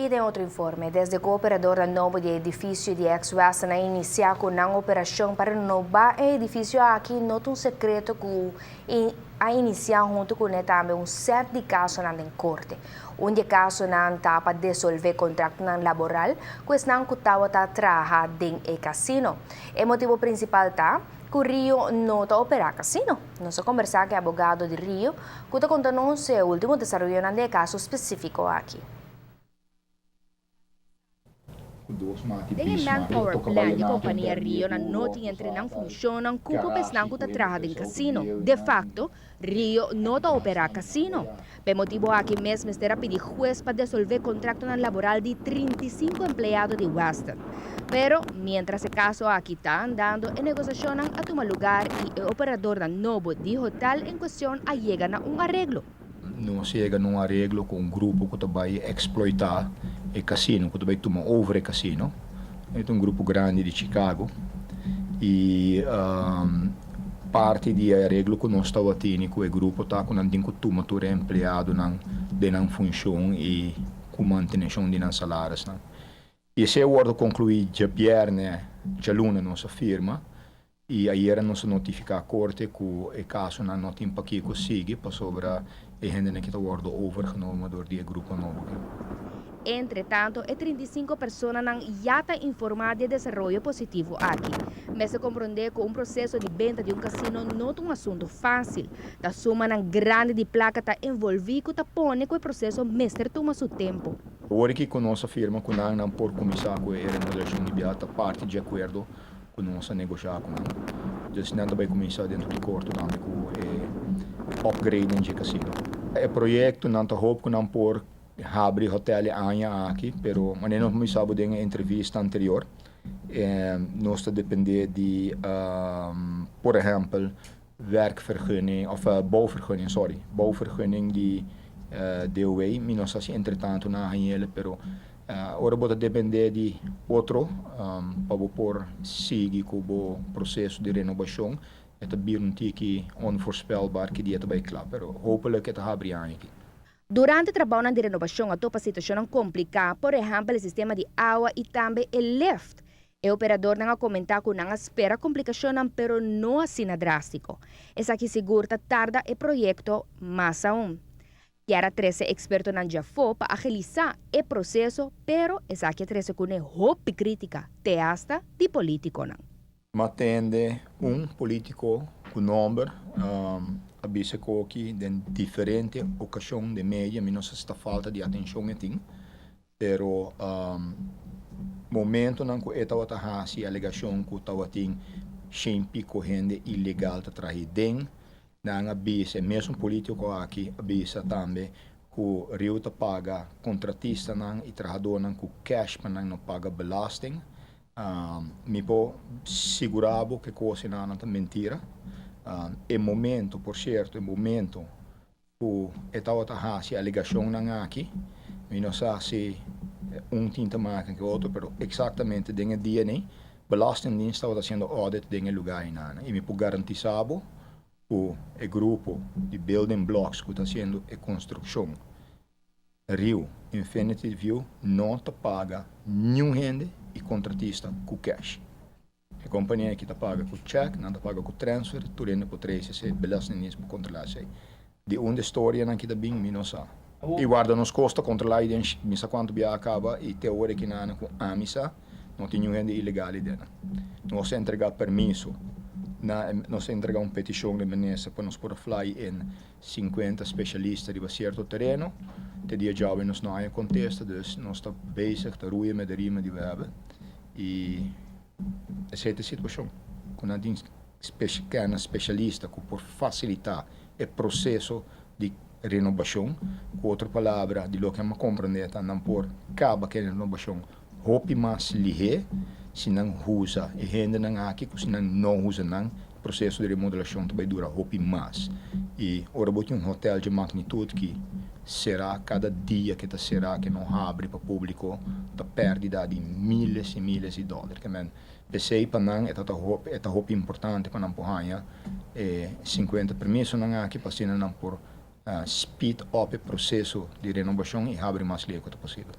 I den otro informe, desde ku operadornan nobo di e edifisio di ex Westin a inisiá ku nan operashon pa renobá e edifisio aki, no ta un sekreto ku a inisiá huntu kuné tambe un sèt di kasonan den korte. Un di e kasonan ta pa desolvé kontraktonan laboral ku esnan ku tabata traha den e kasino. E motibu prinsipal ta ku Rio no ta operá kasino. Nos a kombersá ku e abogado di Rio ku ta konta nos e último desaroyonan den e kaso spesífiko aki. Den e manpower plan di kompania Rio nan no tin entre nan funshonnan kupo pa esnan ku ta traha den kasino. De fakto, Rio no ta operá kasino. Pa e motibu aki mes mester a pidi hues pa desolvé kontraktonan laboral di 35 empleado di Westin. Pero, miéntras e kaso aki ta andando, e negosiashonnan a tuma lugar i e operadornan nobo di hotel en kuestion a yega na un areglo. Nos yega na un areglo ku un grupo ku ta bai eksploitá e kasino, ku ta bai tuma over e kasino. E ta un grupo grandi di Chicago i parti di e areglo ku nos tabatini ku e grupo ta ku nan tin ku tuma tur e empleadonan den nan funshon i ku manteneshon di nan salarisnan. I esei a wòrdu konkluí djabièrnè, djaluna nos a firma. I ayera nos a notifiká korte ku e kasonan no tin pakiko sigui pasobra e hendenan ki ta wòrdu overgenomen dor di e grupo nobo aki. Entre tanto e 35 personanan ya ta informá di e desaroyo positivo aki. Mester komprondé ku un proseso di benta di un kasino no ta un asuntu fásil. Ta sumanan grandi di plaka ta envolví ku ta pone ku e proseso mester tuma su tempu. Ora ki ku nos a firma ku nan, nan por kuminsá ku e remodelashon di bia ta parti dje akuerdo ku nos a negoshá ku nan. Dus nan ta bai kuminsá dentro di korto tambe ku e upgrading dje kasino. E proyekto nan ta hoop ku nan por habri hotel e aña aki, pero manera nos a bisa bo den e entrevista anterior, nos ta dependé di por ehèmpel werkvergunning of bouwvergunning, sorry, bouwvergunning di DOW. Mi no sa si entretanto nan a hañ'el, pero ora bo ta depende di otro pa bo por sigui ku bo proseso di renobashon, e ta bira un tiki onvoorspelbaar ki dia ta bai kla, pero hopelijk e ta habri aña aki. Durante trabounan di renobashon a topa situashonnan kompliká, por ehèmpel e sistema di awa i tambe e lift. E operadornan a komentá ku nan a spera komplikashonnan pero no asina drástiko. Esaki sigur ta tarda e proyekto mas aun. Kier a trese ekspertonan djafó pa agilisá e proseso pero esaki a trese kuné hopi krítika, te asta di polítikonan. M'a tende un polítiko ku nòmber a bisa koki den diferente okashon den media, mi no sa si ta falta di atenshon e tin, Pero momentonan ku e tabata hasi alegashon ku tabatin shen piko hende ilegal ta traha den, nan a bisa, e mesun politiko aki a bisa tambe ku Riu ta paga kontratistanan i trahadónan ku cash pa nan no paga belasting. Mi por sigurá bo ku e kosnan ta mentira. E momento, por sierto, e momento Ku e tabata hasi alegashonnan aki, mi no sa si un tin ta maka ku otro, pero eksaktamente den e dia nei, Belastingdienst tabata hasiendo audit den e lugá einan. I mi por garantisá bo ku e grupo di building blocks ku ta hasiendo e konstrukshon Riu Infinity View no ta paga niun hende i kontratista ku cash. E kompania aki ta paga ku chèk, nan ta paga ku transfer, tur hende por trese esei, Belastingdienst por kontrolá esei. Di unda e storianan aki ta bin, mi no sa. I warda nos kos ta kontrolá i den mi sa kuantu biaha a kaba i te ora ki nan ku ami sa, no tin niun hende ilegal ei den. Nos a entregá permiso na nos a entregá un petishon na e minister pa nos por a fly in 50 spesialista riba sierto tereno. Te dia djawe nos no haña kontesta, dus nos ta bezig ta ruia met de riemen di we hebben. I esei ta e situashon, ku nan tin kèna spesialista ku por fasilitá e proseso di renobashon. Ku otro palabra, di loke mi a komprendé ta nan por kaba ku e renobashon hopi mas lihé si nan usa e hendenan aki ku si nan no usa nan, proseso di remodelashon ta bai dura hopi mas. I ora bo tin un hotel dje magnitut ki será kada dia ke ta será ke no habri pa públiko ta pèrdida di miles i miles di dòler. Ke men p'esei pa nan e ta e ta hopi importante pa nan por haña e 50 permisonan aki pa asina nan por speed up e proseso di renobashon i habri mas lihé ku ta posibel.